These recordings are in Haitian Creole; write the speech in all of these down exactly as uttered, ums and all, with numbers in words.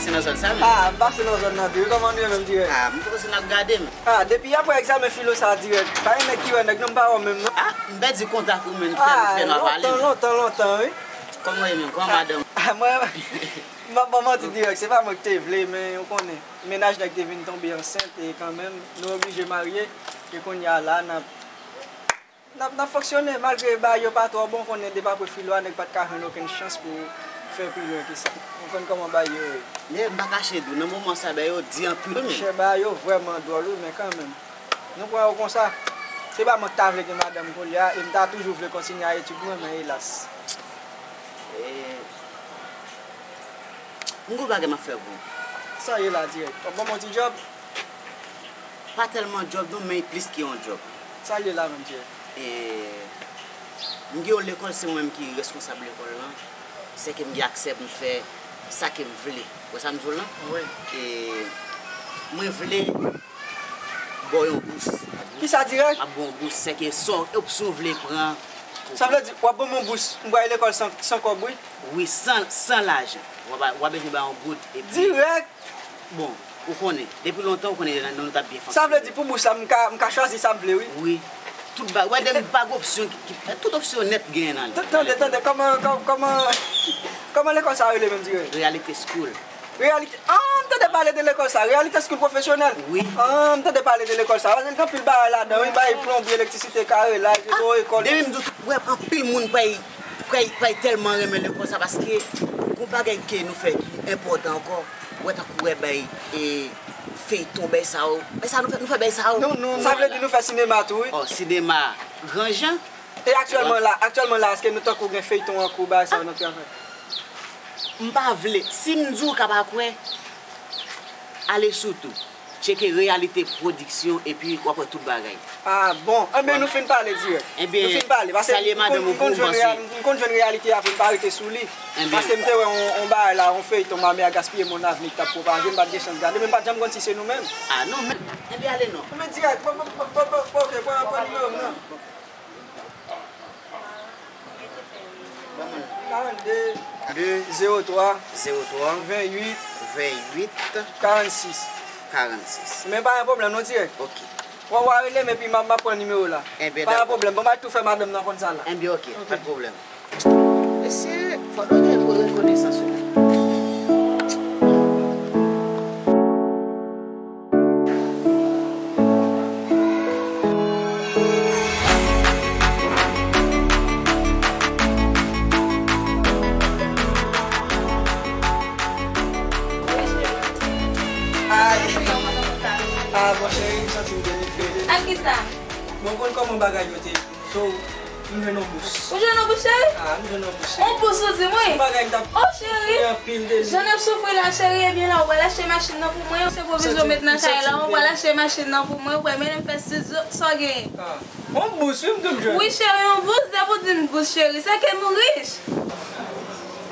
Se nan zòn sa menm? Ah, m pase nan zòn nan tou wi, kòman nou ye menm dirèk? Ah, m panse n ap gade m. Ah, depi apre egzamen filo sa dirèk, pa gen nèg ki wè nèg non, m pa wè menm non. Ah, m pèdi kontak ou menm, ki fè nou fè nou ap pale. Ah, lontan, lontan, lontan wi. Kòman w ye menm? Kòman madanm? Ah, mwen, m ap ba w manti dirèk, se pa mwen ki te vle, men ou konnen, mennaj nèg te vin tonbe ansent e kanmenm, nou oblije marye, e kounye a la, n ap N ap, n ap fonksyone, malgre bagay yo pa twò bon, konnen depi apre filo a, nèg pa t ka jwenn okenn chans pou fè pi lwen ke sa. Ou konn kòman bagay yo ye. Men m pa kache di w, nan moman sa, bagay yo di anpil wi menm. Monchè, bagay yo vrèman dwòl wi, men kanmenm. Nou pran yo konsa. Se pa mwen ki ta vle gen madanm kounye a, e m ta toujou vle kontinye a etid mwen, men elas. E, m gon bagay m ap fè pou ou. Sa ye la dirèk? W ap ban m yon ti djòb? Pa tèlman djòb non, men plis ke yon djòb. Sa l ye la menm, Jerry? E, m gen yon lekòl, se mwen menm ki reskonsab lekòl lan. Sèke m gen aksè pou m fè sa ke m vle. Ou wè sa m di w lan? Wi. E, mwen vle ba w yon bous. Kisa dirèk? M ap ba w yon bous, sèke sa w, opsyon w vle pran. Sa vle di, w ap ban m yon bous, m pral lekòl san, san kòb, wi? Wi, san, san lajan. W ap, w ap bezwen bay yon goud, epi dirèk? Bon, ou konnen, depi lontan, ou konnen, nou, nou t ap byen fonksyone. Sa vle di pou bous la, m ka, m ka chwazi sa m vle, wi. Wi. Tout ba, w wè, depi pa gen opsyon ki, ki, tout opsyon nèt genyen nan li. Tande, tande, kòman, kò-, kòman, kòman lekòl sa rele menm, dirèk? Reality School. Reality, ah, m tande pale de lekòl sa, Reality School Pwofesyonèl. Wi. Ah, m tande pale de lekòl sa, paske gen anpil bagay ladan, wi, bagay plonbri, elektrisite, karelaj, oto ekòl. Depi m di w, w wè, anpil moun pral, pral, pral tèlman renmen lekòl sa, paske gon bagay ke nou fè ki enpòtan ankò. Ou wè tankou wè bay, e, feyton, bay sa yo. Bay sa nou fè, nou fè bay sa yo. Nou, nou, sa vle di nou fè sinema tou, wi. Oh, sinema, gran jan. E aktyèlman la, aktyèlman la, èske nou tankou gen feyton an kou, bay sa yo nan travay? M pa vle. Si m di w ka pa kwè, ale sou tou. Tcheke Reyalite Pwodiksyon epi w ap wè tout bagay. Ah, bon. Enben, nou fin pale dirèk. Enben, nou fin pale. Paske salye m konn, madanm ou m konn pou jwenn, m konn jwenn Reyalite a pou m pa rete sou li. Enben. Paske m te wè yon, yon bagay la, yon feyton Mame a gaspiye mon avenir ki t ap pwopaje, m pa t gen chans gade, men m pa t janm konn si se nou menm. Ah, non, men, enben, ale non. Men dirèk, bon, bon, ok, pran, pran nimewo m nan. Karannde, zewo twa, zewo twa, vennwit, vennwit, karannsis. Karannsis. Men pa gen pwoblèm non, dirèk. Ok. W a, w a rele m epi m a, m a pran nimewo la. Enben, dakò. Pa gen pwoblèm. Bon, m a tou fè madanm nan konn sa la. Enben, ok, pa gen pwoblèm. Mesye, fò nou gen rekonesans wi. Ay, ah, mon cheri, m santi m delivre. Ak kisa? Bon, konn kòman bagay yo te ye. So, m jwenn yon bous. Ou jwenn yon bous, cheri? Ah, m jwenn yon bous, cheri. Yon bous, ou di m, wi. Yon bagay m t ap soufri anpil de li. Jan n ap soufri la, cheri, ebyen la, ou pral achte machin nan pou mwen, se pwovizyon w met nan kay la, ou pral achte machin nan pou mwen, ou pral mennen m fè stizo, sa w genyen? Ah, yon bous, wi, m di w m jwenn. Wi, cheri, yon bous, depi w di m bous, cheri, se ke nou rich.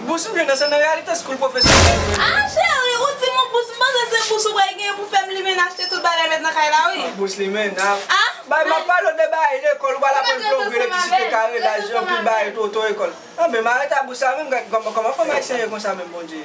Bous m jwenn nan, se nan Reyalite School Pwofesyonèl. Ah, cheri, ou di m yon bous, m panse se bous ou pral genyen pou fè m limen achte tout bagay met nan kay la, wi. Ah, bous limen, ah. Ah, bay, m ap pale w de bagay lekòl, ou pral aprann plonbri, elektrisite, karelaj, anpil bagay, oto ekòl. Ah, men m arete a bous la menm, kòman, kòman fanm ayisyen ye konsa menm, Bondye?